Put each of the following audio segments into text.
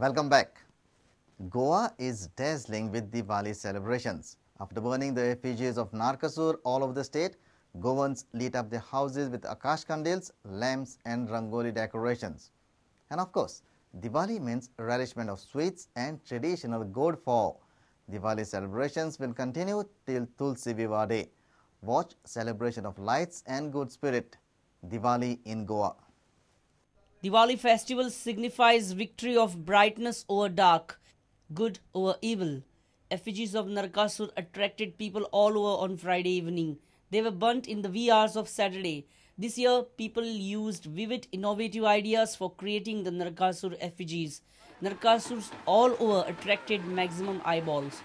Welcome back. Goa is dazzling with Diwali celebrations. After burning the effigies of Narkasur all over the state, Goans lit up their houses with Akash Kandils, lamps and Rangoli decorations. And of course, Diwali means relishment of sweets and traditional good fowl. Diwali celebrations will continue till Tulsi Vivah Day. Watch celebration of lights and good spirit. Diwali in Goa. Diwali festival signifies victory of brightness over dark, good over evil. Effigies of Narkasur attracted people all over on Friday evening. They were burnt in the wee hours of Saturday. This year, people used vivid, innovative ideas for creating the Narkasur effigies. Narkasurs all over attracted maximum eyeballs.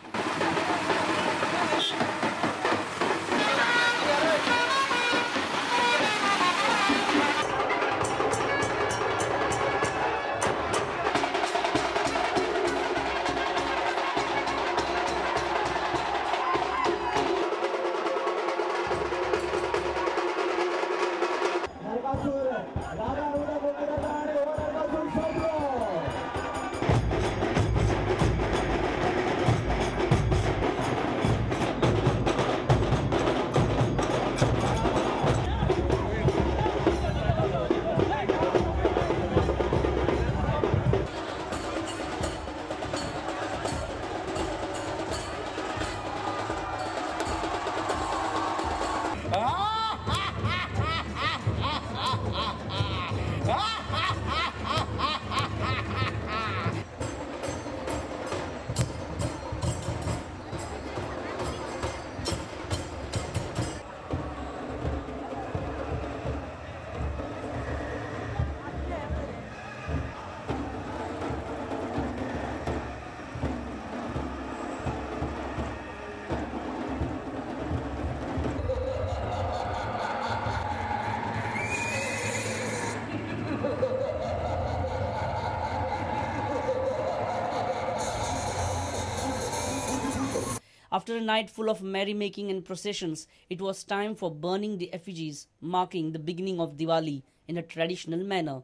After a night full of merrymaking and processions, it was time for burning the effigies, marking the beginning of Diwali in a traditional manner.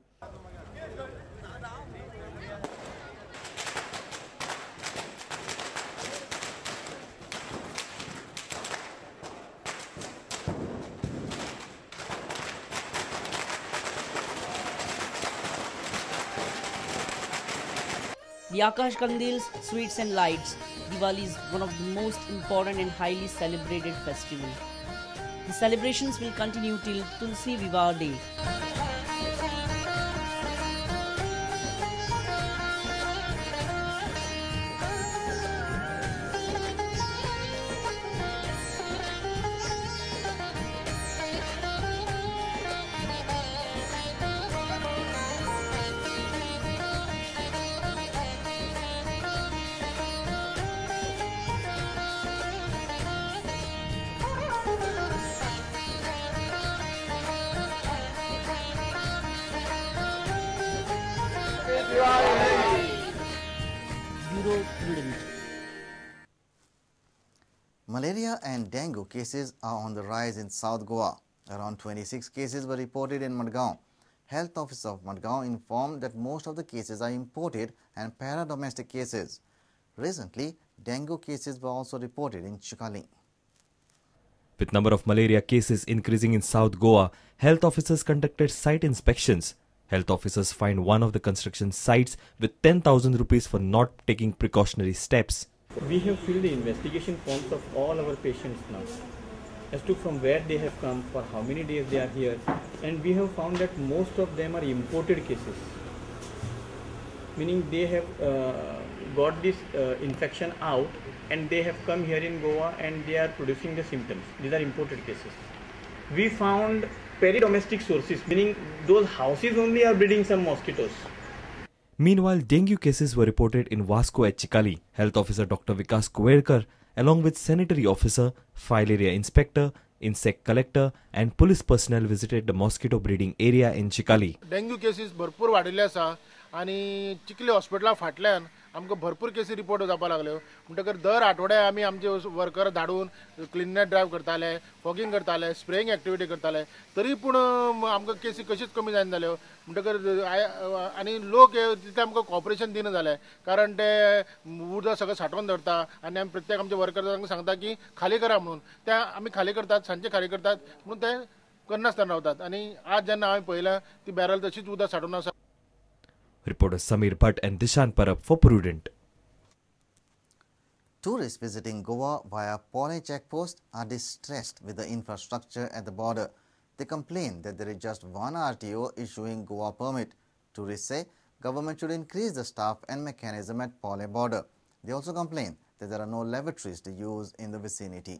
The Akash Kandils, sweets and lights, Diwali is one of the most important and highly celebrated festival. The celebrations will continue till Tulsi Vivah Day. Bureau Prudent. Malaria and dengue cases are on the rise in South Goa. Around 26 cases were reported in Madgaon. Health Officer of Madgaon informed that most of the cases are imported and para-domestic cases. Recently, dengue cases were also reported in Chicalim. With number of malaria cases increasing in South Goa, health officers conducted site inspections. Health officers fined one of the construction sites with 10,000 rupees for not taking precautionary steps. We have filled the investigation forms of all our patients now, as to from where they have come, for how many days they are here, and we have found that most of them are imported cases, meaning they have got this infection out and they have come here in Goa and they are producing the symptoms. These are imported cases. We found peri-domestic sources, meaning those houses only are breeding some mosquitoes. Meanwhile, dengue cases were reported in Vasco at Chicalim. Health Officer Dr. Vikas Kuverkar, along with Sanitary Officer, Filaria Inspector, Insect Collector and police personnel visited the mosquito breeding area in Chicalim. Dengue cases भरपूर वाडिल्ले आसा आनी चिखली हॉस्पिटला फाटल्यान आमकां भरपूर केसी report जावपाक लागल्यो. म्हणटकर दर आठवड्याक आमी आमचे वर्कर धाडून क्लिननेस ड्रायव्ह करताले, फॉगिंग करताले, स्प्रेइंग एक्टिविटी करताले, तरी पूण आमकां केसी कशीच कमी जायना जाल्यो. म्हणटकर आनी लोक तितलें आमकां कॉपरेशन दिना जाले, कारण ते उदक सगळें सांठोवन दवरता आनी आमी प्रत्येक आमचे वर्कर सांगता की खाली करा म्हणून, ते आमी खाली करतात, सांजचे खाली करतात म्हणून ते करनासतना रावतात. आनी आज जेन्ना हांवें पळयलां ती बॅरल तशीच उदक सांठोवन आसा. Reporter Samir Bhatt and Dishan Parab for Prudent. Tourists visiting Goa via Polem checkpost are distressed with the infrastructure at the border. They complain that there is just one RTO issuing Goa permit. Tourists say government should increase the staff and mechanism at Polem border. They also complain that there are no lavatories to use in the vicinity.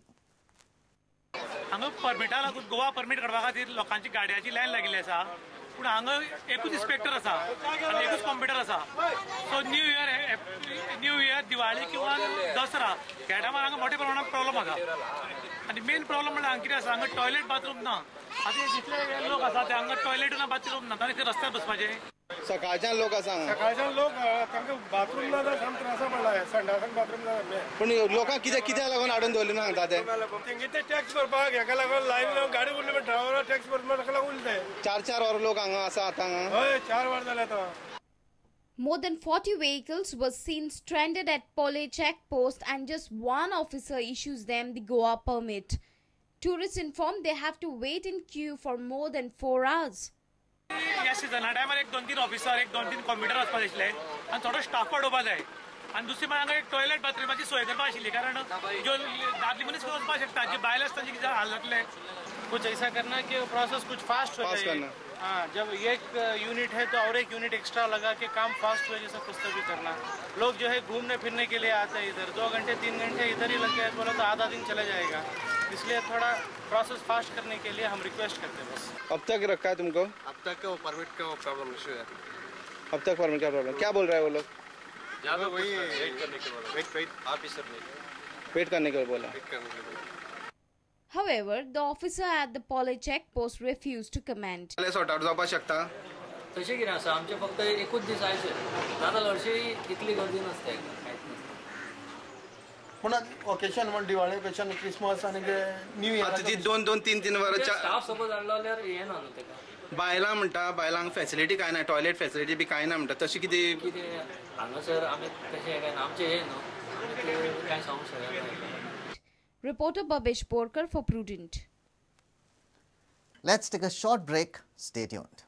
हांगा परमिटा लागून Goa permit काडपा खातीर लोकांची गाडयांची line लागिल्ली आसा, पूण हांगा एकूच इन्स्पेक्टर आसा आनी एकूच कॉम्प्युटर आसा. So new year, Diwali किंवा दसरा ह्या टायमार हांगा मोठ्या प्रमाणात प्रॉब्लम आसा. आनी मेन प्रॉब्लम म्हणल्यार हांगा कितें आसा, हांगा टॉयलेट बाथरूम ना. आतां जितले लोक आसा ते हांगा टॉयलेट ना, बाथरूम ना, तांणी रस्त्यार बसपाचें. सकाळच्यान लोक आसा, सकाळच्यान लोक तांकां बाथरूम ना जाल्यार सामकें त्रासा पडला, संडासाक बाथरूम ना. पूण लोकांक कितें कित्याक लागून हाडून दवरले ना सांगता ते? तेंगे ते टॅक्स भरपाक हेका लागून लायन लावन गाडी उरली, पण ड्रायव्हरा टॅक्स भरपाक ताका लागून उरले. 4-4 वर लोक हांगा आसा आतां. हय, 4 वर जाले आतां. More than 40 vehicles were seen stranded at Polem checkpost and just one officer issues them the Goa permit. Tourists informed they have to wait in queue for more than 4 hours. ह्या सिजना टायमार 1-2-3 ऑफिसर, 1-2-3 कॉम्प्युटर आसपाक आशिल्ले आनी थोडो staff वाडोवपा जाय. आनी दुसरी म्हळ्यार हांगा एक टॉयलेट बाथरुमाची सोय करपा आशिल्ली, कारण ज्यो दादले मनीस वचपाक शकता, जे बायल आसता तांचे कितें हाल जातले. कुछ ऐसा करना कि प्रोसेस कुछ फास्ट हो जाए. हाँ, जब एक यूनिट है तो और एक यूनिट एक्स्ट्रा लगा के काम फास्ट हो जैसा कुछ तो भी करना. लोग जो है घूमने फिरने के लिए आते हैं इधर, 2 घंटे 3 घंटे इधर ही लग गए बोला तो आधा दिन चला जाएगा. इसलिए थोड़ा प्रोसेस फास्ट करने के लिए हम रिक्वेस्ट करते हैं बस. अब तक रखा है तुमको? अब तक वो परमिट का प्रॉब्लम इशू है. अब तक परमिट का प्रॉब्लम क्या बोल रहा है वो लोग? ज़्यादा वही वेट करने के बोला, वेट ऑफिसर ने वेट करने के बोला. However, the officer at the Polem checkpost refused to comment. Sort out जावपाक शकता? तशें कितें आसा, आमचें फक्त एकूच दीस आयचे, नाजाल्यार हरशीं इतली गर्दी नासता, कांयच नासता. पूण ओकेशन म्हण दिवाळी ओकेशन, क्रिसमस आनी न्यू इयर, आतां ती 2-2, 3-3 वरां स्टाफ सपोज हाडलो जाल्यार हें ना न्हू तेका. बायलां म्हणटा, बायलांक फॅसिलिटी कांय ना, टॉयलेट फॅसिलिटी बी कांय ना म्हणटा, तशें कितें कितें हांगासर आमी तशें कांय ना, आमचें हें न्हू, आमी कांय सांगूंक शकना. Reporter Babesh Borkar for Prudent. Let's take a short break. Stay tuned.